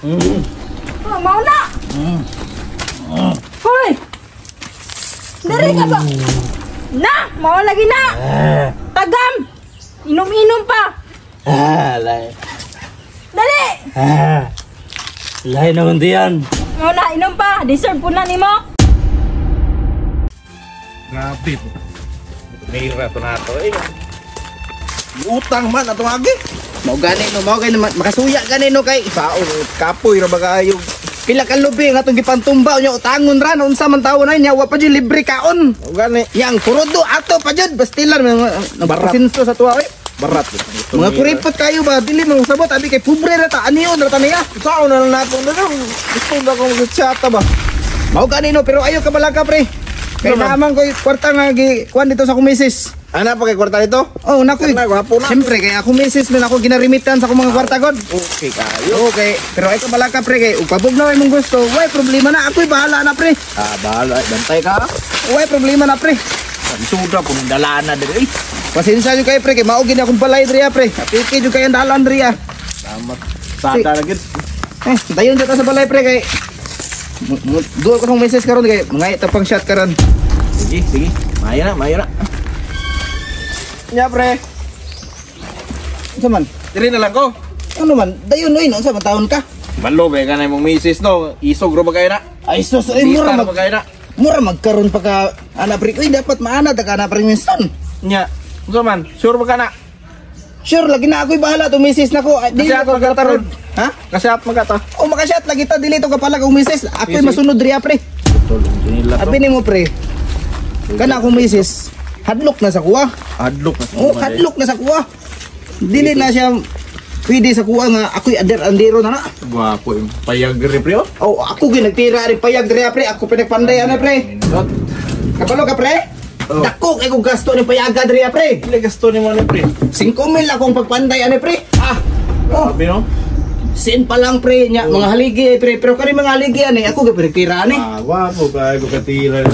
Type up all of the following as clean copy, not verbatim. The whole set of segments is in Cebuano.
Oh, mao na. Hoy. Diri ka ba? Na, mao lagi na. Tagam. Inom-inom pa. Ah, lay. Dali. Ah. Lahi naman diyan. Mao na, inom pa. Deserve po na nimo. Grabe po. Mira to na to eh. Utang man atong agi. Mao gani no, mao gani makasuya gani no kay Saon kapoy ra ba kayo? Pila ka lubi nga atong gipantumba unya utangon ra no unsa man tawo na nya wa pa jud libre kaon. Mao gani. Yang kurodo ato pa jud bastilan mga nagpasinso sa tuwa oy. Barat. Mga kuripot kayo ba dili man usabot abi kay pobre ra ta aniyon ra ta niya. Saon na lang nato na lang. Gusto na akong magtsata ba. Mao gani no pero ayo ka balaka pre. Kay Ano man? naman koy kwarta nga gi kuan dito sa kumisis. Ana pa kay kwarta nito? Oh, naku. Kana, gwapo na. Siyempre kay ako misis man ako ginarimitan sa akong mga kwarta god. Okay kayo. Okay, pero ay ka balaka pre kay ug na imong gusto, way problema na ako'y bahala na pre. Ah, bahala. Bantay ka. Way problema na pre. Suda po ng dalana diri. Pasensya jud kayo pre kay mao gini akong balay diri ah, pre. Apiki jud kayo ang dalan diri ah. Salamat. Sada na gid. Eh, dayon jud ta sa balay pre kay duol ko tong message karon kay mga tapang shot karon. Sige, sige. Maayo na, maayo na. Nya pre. Unsa man? Diri na lang ko. Ano man? Dayon oy, unsa man taon ka? Balo ba ka na imong misis no? Isog ro ba kayo na? Ay sus, ay mura Lista mag ra ba kayo na? mura magkaron pa ka ana pre. Uy, dapat maana ta ka ana pre Winston. Nya. Unsa man? Sure ba ka na? Sure, lagi na ako'y bahala tong misis nako. Ay, dili Kasi na ko ako magkaroon. Ha? Kasi at magata. O makashot lagi ta dili to kapalag akong misis. Ako'y masunod riya pre. Tol, nila Abi nimo pre. Kana akong misis, hadlok na sa kuha. Adlok na. Oh, hadlok na sa kuha. Dili na siya pwede sa kuha nga ako'y ander-andero na na. Gwapo yung payag rin pre oh. Oh, ako gyud nagtira rin payag diri pre. Ako pinagpanday ana pre. Minot. Kabalo ka pre? Oh. Dako kay kong gasto ni payaga diri pre. Pila gasto ni mo ni pre? 5,000 akong pagpanday ani pre. Ah, Oh. grabe no. Sin pa lang pre nya mga haligi eh, pre pero kani mga haligi ani ako gyud pinagtira ani. Ah, gwapo kayo katira.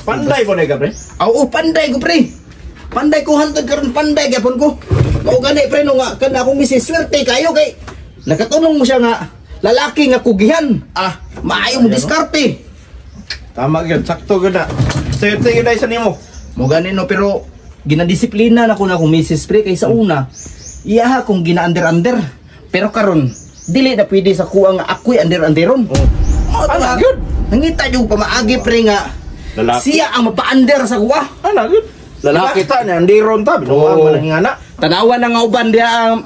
Panday po na ka pre. Oo, panday ko pre. Panday ko hantod karon panday gyapon ko. Mao gani pre no nga kana akong misis swerte kayo kay nakatunong mo siya nga lalaki nga kugihan. Ah, Maayo mo diskarte. Tama gyud, sakto gyud na. Swerte gyud ay sa nimo. Mo gani no pero ginadisiplina na ko na akong misis pre kay sa una iyaha kong gina-under-under. Pero karon dili na pwede sa kuha nga ako'y under-underon. Oh. Mao to Ala, nga. gyud. Nangita jud pamaagi pre nga Lalaki. siya ang mapa-under sa kuha. Ana gyud. Lalaki ta ni andiron ta, binuang Oo. man ang ingana. Tanawan na nga uban diha ang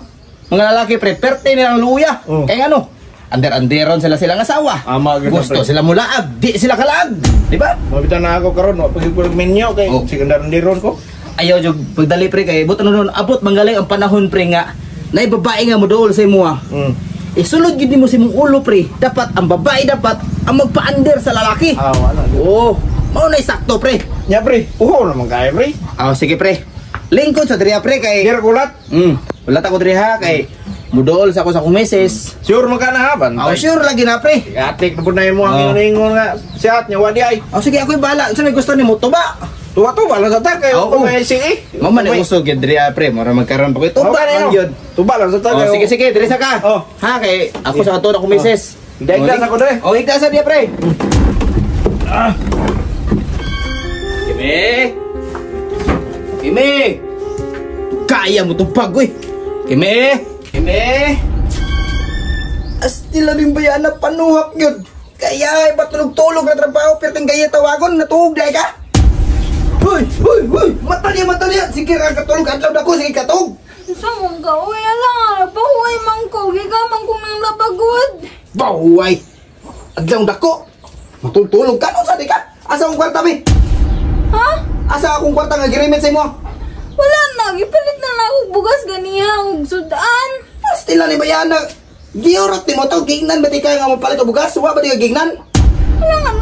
mga lalaki pre, perte nilang luya. Oh. Kaya ano, under-underon sila silang asawa. Ama, gyud na, Gusto pre. sila mulaag, di sila kalaag. Di ba? Mabitan na ako karon, wa pagid ko menu kay Oh. sige andiron ko. Ayaw jud pagdali pre kay buto nun abot manggaling ang panahon pre nga naay babae nga moduol sa imo ah. Isulod gyud nimo sa imong ulo pre. Dapat ang babae dapat ang magpa-under sa lalaki. Ah, wala. Oo. Mao na sakto pre. Nya pre, uho naman kayo pre. Ah, sige pre. Lingkod sa diriha pre kay Kira kulat. Wala ta ko diriha kay muduol sa ako sa akong misis. Sure man ka na ha, bantay. Oh, sure lagi na pre. Atik na po na yung mga Oh. ingon nga. Siat niya, wadi ay. Oh, sige ako'y bahala. Unsa may gusto nimo tuba? Tuwa-tuwa lang sa ta, kayo Oo. kung may sige. Mao man ang uso gyud diri ah, pre, mura magkaroon pa ko. Tuba Oh, man gyud. Tuba lang sa ta. Oh, kayo. sige sige, diri sa ka. Oh. Ha kay ako sa ato na akong misis. Higda sa ko diri. Oh, higda sa diya pre. Ah. Kimi. Kimi. Kaya mo tupag oy. Kimi. Kimi. Asti labing bayaan na panuhak yun. Kaya ay patulog-tulog na trabaho perting kaya tawagon natuog dai ka. Hoy, hoy, hoy, mata niya, mata niya. Sige ra katulog adlaw na ko, sige katug. Unsa man ka oy ala, bahuay man ko, gigaman ko nang labagod. Bahuay. Adlaw dako. Matulog ka no sa di ka? Asa akong kwarta bi? Ha? Asa akong kwarta nga girimit sa imo? Wala na, gipalit na lang ako bugas ganiha og sudan. Pastila ni bayana. Giurot ni mo to, gignan ba di ka nga mopalit og bugas? Wa ba di ka gignan? Wala nga,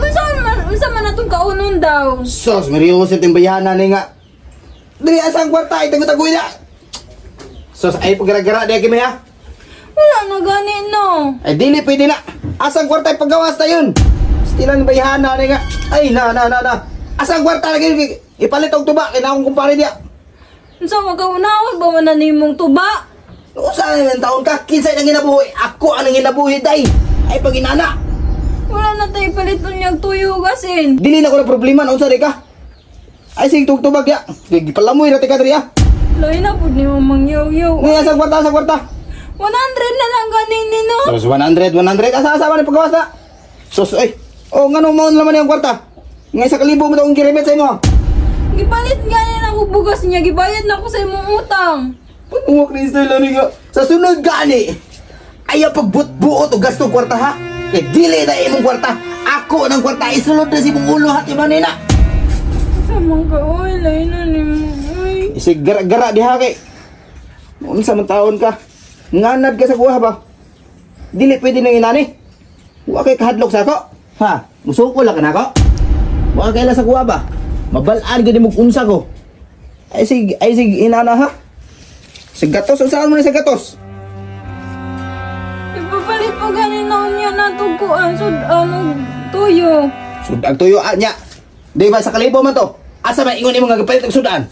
unsa man atong kaunon daw. Sos, Mario Jose bayana ni nga. Dili asa ang kwarta ay tago-tagoy na. Sos, ay pagara-gara di kimi ha. Wala na gani no. Ay dili pwede na. Asa ang kwarta ay paggawas ta yun. Stila ni bayana ni nga. Ay na na na na. Asa ang kwarta lagi ipalit og tuba kay na akong kumpare diya. Unsa man ka unawag ba man na nimong tuba? Usa na taon ka, kinsay nang ginabuhi? Ako ang ginabuhi, day. Ay pag inana. Wala na tayo paliton niyag tuyo gasin. Dili na ko na problema na unsa di ka. Ay sige tugtubag ya. Gipalamoy ra tika diri ah. Lahi na pud nimo mangyaw-yaw. Nga sa kwarta sa kwarta. 100 na lang ganin nino. Sos 100 100 asa asa man ni pagawas na. Sos ay. Oh ngano mao naman yung kwarta? Nga isa kalibo mo akong giremit sa imo. Gipalit nga na ako bugas niya, gibayad na ako sa imong utang. Pagbuwak ni style ani ka. Sa sunod gani. Ayaw pagbut-buot og gasto kwarta ha. Kay dili na imong kwarta. Ako nang kwarta isulod na si imong ulo ha ti manina. Sa man ka oy, lahi na nimo. Oy. Isig gara-gara diha kay. Unsa man taon ka? Nganad ka sa kuha ba? Dili pwede nang inani. Wa kay kahadlok sa ako. Ha? Musuko lang ka nako. Wa kay la sa kuha ba? Mabal-an gud imong unsa ko. Ay sig inana ha. Sig gatos unsa mo ni sa gatos? Ipapalit pa ganin na niya na tugkuan sud ano tuyo. Sudan tuyo anya. Di ba sa kalibo man to? Asa man ingon imo nga gipalit og sudan?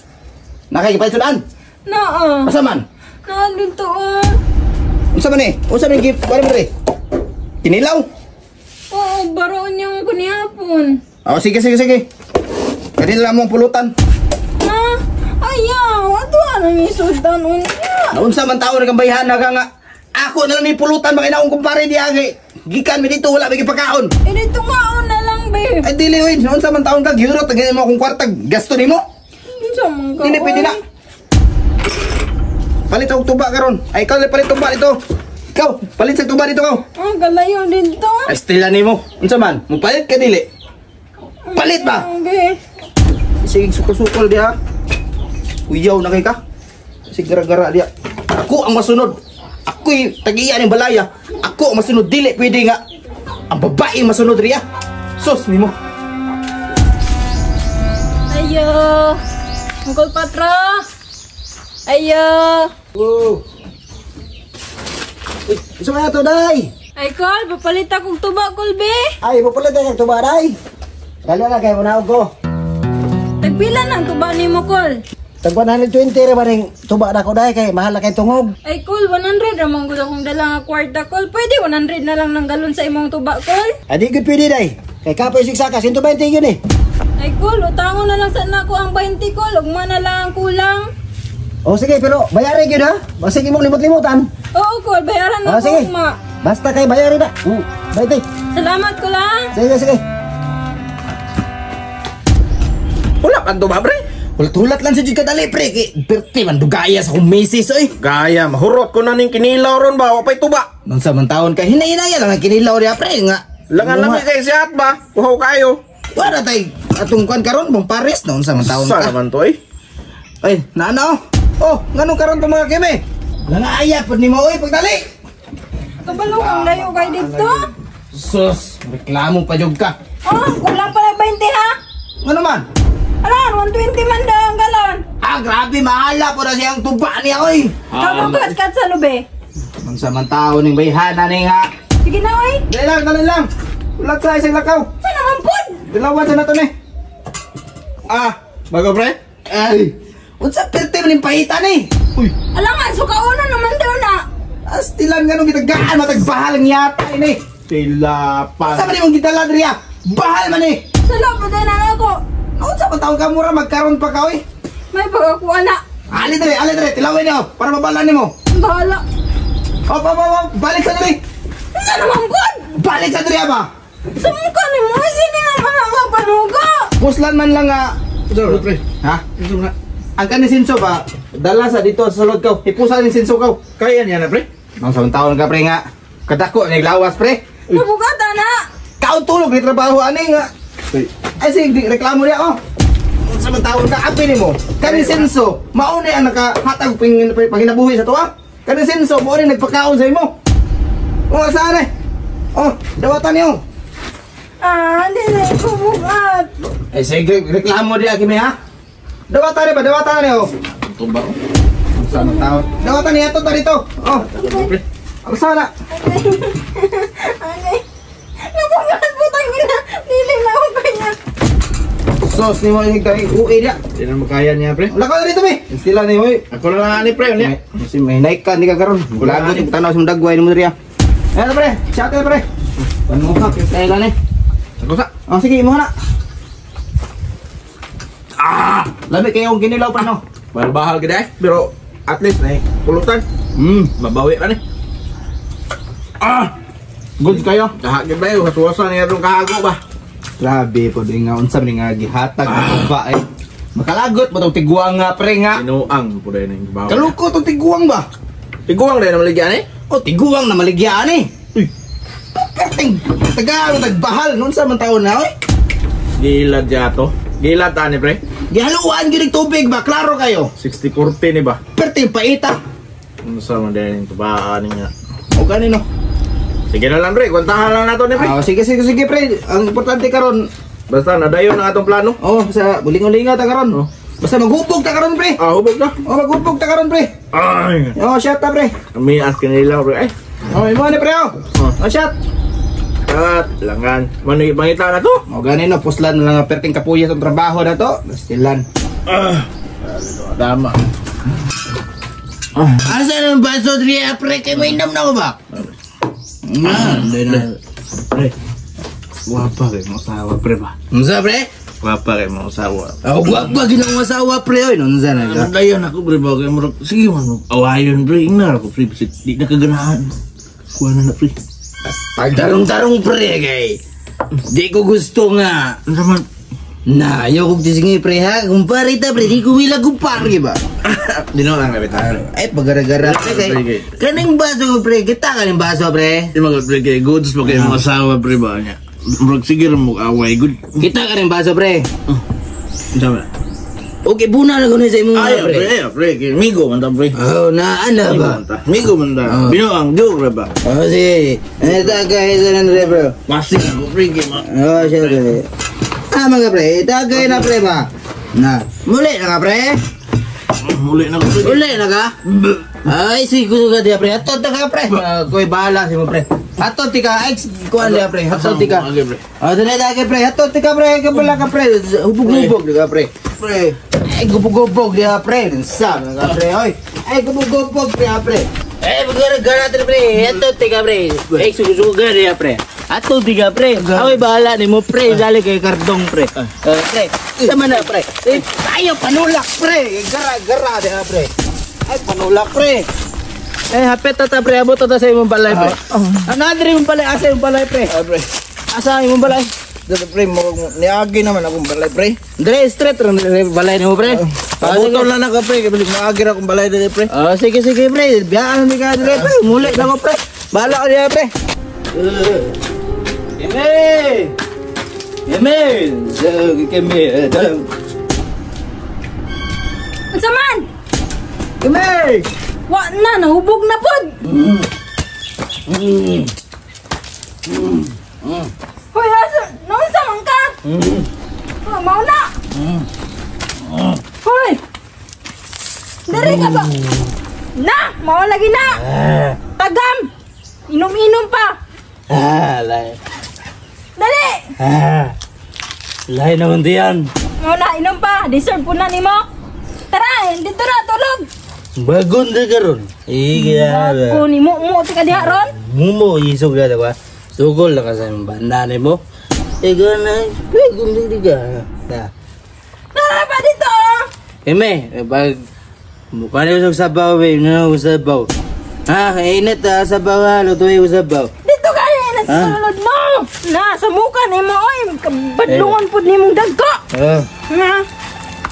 Nakay gipalit sudan? Naa. Asa man? Naa dito oh. Unsa man ni? Unsa man gi kuan mo diri? Kinilaw? Oo, baroon yung kunihapon. Oh, sige sige sige. Kanila lang mong pulutan. Ha? Ayaw, ato ano ni sudan unya. Naunsa man taon kang bayhan na ka nga. Ako na lang ni pulutan mga inaong kumpare diha kay gikan mi dito wala may gipakaon. Eh dito nga na lang be. Ay dili oy, naunsa man taon ka gihurot ang mo akong kwarta gasto nimo. Unsa man ka? Dili pwede na. Palit og tuba karon. Ay ikaw palit tuba dito. Ikaw, palit sa tuba dito kaw. Ang kalayo dito. Ay stila nimo. Unsa man? Mupalit ka dili? Palit ba? Okay. Sige sukol-sukol diha. Uyaw na kay ka. Sige gara-gara diha. Ako ang masunod. Ako'y tagiya ng balaya. Ako ang masunod. Dili pwede nga. Ang babae masunod riya. Sos nimo. Ayo. Uncle Patra. Ayo. Oh. Uy, unsa man ato day? Ay Col, papalit akong tuba Col be. Ay, papalit ay tuba day. Dali na kay munaog ko. Tagpila nang tuba nimo Col? Tag 120 ra ba ning tuba na ko day kay mahal na kay tungog. Ay Col, 100 ra man gud akong dala nga kwarta Col. Pwede 100 na lang nang galon sa imong tuba Col. Adi gud pwede day. Kay kapoy sigsaka 120 yun eh. Ay Col, utangon na lang sa nako ang 20 Col, ugma na lang ang kulang. O sige, pero bayarin gyud ha. Basig imong limot-limotan. Oo Col, bayaran na O ko sige. ugma. Basta kay bayarin na. 20. Salamat Col ha. Sige, sige. Wala kang tuba pre. Hulat-hulat lang sa jud kadali pre. Kay birthday man dugaya sa akong misis oy. Gaya, mahurot ko na ning kinilaw ron ba, wa pay tuba. Nung sa man taon kay hinay-hinaya lang ang kinilaw diha pre nga. Langan lang kay sihat ba? Kuhaw kayo. Wala tay atong kuan karon bang pares noon sa man taon Sa ka. naman to eh. Ay, naano? Oh, nganong karon to mga keme? Nangaaya pud nimo oy pagdali. Kabalo kang layo kay dito. Sus, reklamo pa jud ka. Oh, kulang pala 20 ha. Ngano man? Alan, 120 man daw ang galon. Ah, grabe mahala po na siyang tuba niya oy. Kamu kat sa lube. Nung sa man taon ning bayhana ning ha. Sige na oy. Dali lang, dali lang. Ulat sa isang lakaw. Sa naman pud? Dalawa sa nato ni. Ah, bago pre? Ay, unsa perte man ning pahitan ni? Uy, Alangan, sukauno naman daw na. Astilan nganong gitagaan matagbahal ang yata ini. tilapan. Sa man imong gidala diri ah? Bahal man eh. Sala pa din na ako. Unsa man taon ka mura magkaron pa ka oy? May pag-akuha na. Ali diri, tilawin niyo para mabalan nimo. Bahala. Op, op, op, op, balik sa diri. Sa naman pud? Balik sa diri ba? Sa mukha ni mo, sini naman ang mapanuga. Puslan man lang nga. Pre. Ha? Ang kanin sinso ba? Dala sa dito sa sulod ko. Ipusa ni sinso ko. Kaya niya na pre? Nang sa taon ka pre nga. Kadako ni lawas pre. Nabugata na. Kaon tulog ni trabaho ani nga. Uy, Ay sige, reklamo niya oh. Sa man taon ka api nimo. Kanin sinso, mao ni ang nakahatag panginabuhi sa tuwa. Kanin sinso, mao ni nagpakaon sa imo. Oh, saan eh? Oh, dawatan niyo. Ah, hindi na ko bugat. Eh sige, reklamo diya kimi ha. Dawatan ni ba? Dawatan niyo. tuba. Sa man taon. Dawatan niya to dito. Oh. Ang sana. Anay. Nabugat po tayo na. Dili na ako kaya. Sos nimo ini kay uwi dia. Di na makaya niya pre. Wala ka dito be. Sila ni oy. Ako na lang ani pre, unya. Kasi may naik ka ni ka karon. Lagot yung tanaw sa dagway nimo diri. Ayan pre, shout out pre. Panuha kay style ni. Ako sa. Oh, sige, imo na. Ah, lami kayo ang ginilaw pre no. Bahal-bahal gid eh, pero at least na pulutan. Mabawi pa ni. Ah, Goods kayo. Kaha gid ba hasuwasan niya rong kahago ba. Grabe po din nga unsa man nga gihatag ang ba eh. Makalagot mo tong tiguang nga pre nga. Tinuang po dai ning bawo. Kaluko tong tiguang ba? Tiguang dai na maligyan eh. O tiguang na maligyaan eh. Uy. Perting taga tagbahal nun sa man taon na oy. Gilad jato. Gilad tani pre. Gihaluan gyud og tubig ba? Klaro kayo. 60-40 ni ba? Perting paita. Unsa man dai ning tubaan nga. O gani no. Sige na lang pre, kwantahan lang nato ni pre. Ah, sige sige sige pre. Ang importante karon, Basta nadayon ang atong plano. oh, sa buling-ulinga ta karon. Oh. Basta maghubog ta karon pre. Ah, hubog na. Oh, maghubog ta karon pre. Ay, Oh, shot ta pre. kami as kanila pre. Ay, Oh, imo ni pre oh. Oh, shot. at langan. Mano ipangita na to? O gani no, puslan na lang ang perting kapuya sa trabaho na to. Bastilan. Ah, tama. Asa nang baso diri pre kay may inom na ko ba? Na, dai na. Pre. Wapa kay mo usawa pre ba? Unsa pre? Wapa kay mo usawa. Oh, gwapa ginang asawa pre oy, unsa na ka? Dayon ako pre ba kay murag sige man awayon pre ingnar ako pre bisig di na kaganahan. Kuha na na pre. Pagtarong-tarong pre kay. Di ko gusto nga. Unsa man? Na, ayaw kong tisingi pre ha. Kumpare ta pre, di ko wila kumpare ba? Di na lang labit ha. Ay, pagara-gara pre kay. Kaning baso ko pre, kita kaning baso pre. Di magod pre kay goods pa kay mga asawa pre ba niya. Murag sige ra mo away good. Kita kaning baso pre. Unsa man? Okay, buna na ko na sa imong Ay pre. pre, ay, pre kay migo man ta pre. Oh, na ana Migo ba? man ta. Migo man ta. Oh. Binuang joke ra ba? Oh, sige. Eh, tagay sa nan pre bro. Masig ako pre kay ma. Oh, siya pre. Ah, mga pre, tagay na pre ba? Na, muli na ka pre. Muli na ko pre. Uli na ka? Ay, sige, gusto ka diya pre. Ato ta ka pre. Koy bahala si mo pre. Ato ti ka, ay, kuan diya pre. Ato ti ka. Okay, pre. Oh, dali ta pre. Ato ti ka pre. Kabala ka pre. Hubog-hubog ka pre. Pre. Ay, gubog-gubog diya pre. Sa ka pre, oy. Ay, gubog-gubog diya pre. Eh, magara-gara pre pre. Ato ti ka pre. Ay, sugo-sugo diya pre. Ato ti ka pre. Ako'y bahala ni mo pre. Dali kay kardong pre. Pre, sama na pre. Eh, tayo panulak pre. Gara-gara diya pre. Ay, panulak pre. Eh, hapit ta pre. Abot ta sa imong balay pre. Ano diri imong balay? Asa imong balay pre? Pre. Asa imong balay? Dito pre, mo niagi naman akong balay pre. Dire straight ra dire balay nimo pre. Pabutol na nako pre, kay bisig maagi ra akong balay diri pre. Oh, sige sige pre. Biyaan mi ka dire pre. Muli na ko pre. Bahala ka diya pre. Emil! Emil! Emil! Unsa man? Emil! Wa na, nahubog na pod. Hoy, asa? Naunsa man ka? Oh, mao na. Hoy. Diri ka ba? Na, mao lagi na. Tagam. Inom-inom pa. Ah, lay. Dali. Ah. Lay naman diyan. Mao na, inom pa. Deserve po na nimo. Tara, dito na tulog. Bagon di karon. Iya. Ako ni mo mo ti ka diha ron. Mumo isog na ba? Sugol na ka sa imong banda nimo. Ikaw na, bagon di ka. Na. Tara pa dito. Oh. Eme, pag mukha niyo sa sabaw, eh, no, sabaw. Ha, init ah, sabaw ha, lutuin ko sabaw. Dito ka eh, nasa Ah. sulod mo. Na, sa muka nimo oy, badlungon pud nimong dagko. Ah, Na.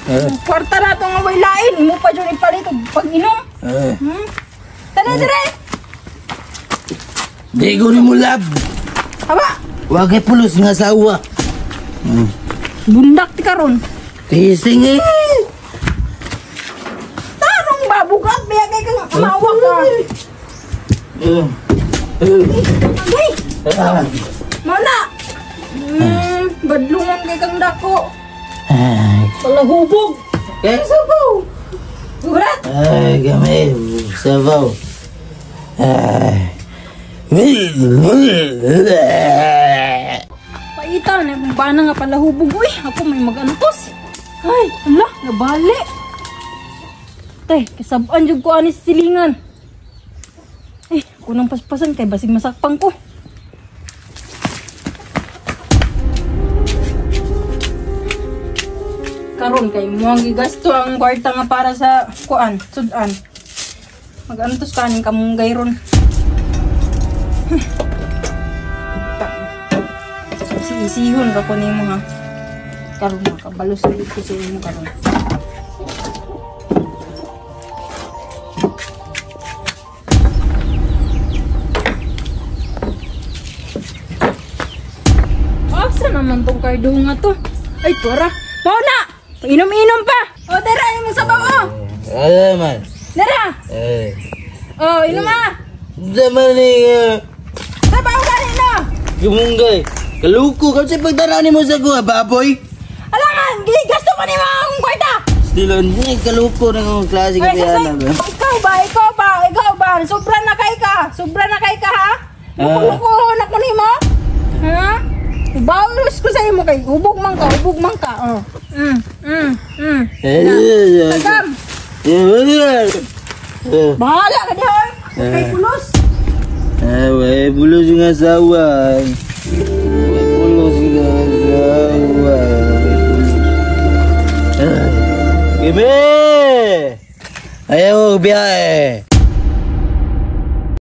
ah, Kwarta na to nga way lain, imo pa jud ipalit og pag-inom. ah. Hmm? Tara dire. Di ko ni mo love. Aba, Wag kay pulos nga asawa. bundak ti karon. Tising eh. Tarong ba bugat biya kay kang mawak ka. Agay. Ah. Mao na. Badlungon kay kang dako. Ay, Palahubog. kaya sabaw. Gurat. Ay, kami, sabaw. Ay. Paita na kung bana nga palahubog uy. Ako may magantos. Ay, ala, nabali. Tay, kasabaan jud ko ani sa silingan. Eh, Kunang paspasan kay basig masakpan ko. Karon kay mo ang gigasto ang kwarta nga para sa kuan, sudan. Magantos kaning kamunggay ron. Si isihon ra ko nimo ha. Karon makabalos na ko sa imo karon. Asa naman tong kardo nga to? Ay, tuwara. Mao na! Inom-inom pa! O, dara, imong sabaw, oh! Ala man. Dara! Eh. Oh, inom ah! Sama ni Sabaw ka rin, oh! Gumunggay. Kaluko ka sa pagdarani mo sa kuha, baboy. Alangan! Gigasto pa ni mga akong kwarta! Still, ni kaluko na akong klase Ay, ka sasay, ba? ikaw ba? Ikaw ba? Ikaw ba? Sobra na kay ka! Sobra na kay ka, ha? Luko-luko na ko nimo? Ha? Ibawas ko sa imo kay hubog man ka, hubog man ka. Oh. Tagam! Eh, Bahala ka diha! Kay pulos! eh, bulos yung asawa. Bulos yung asawa. Gimme! Ayaw, biyahe.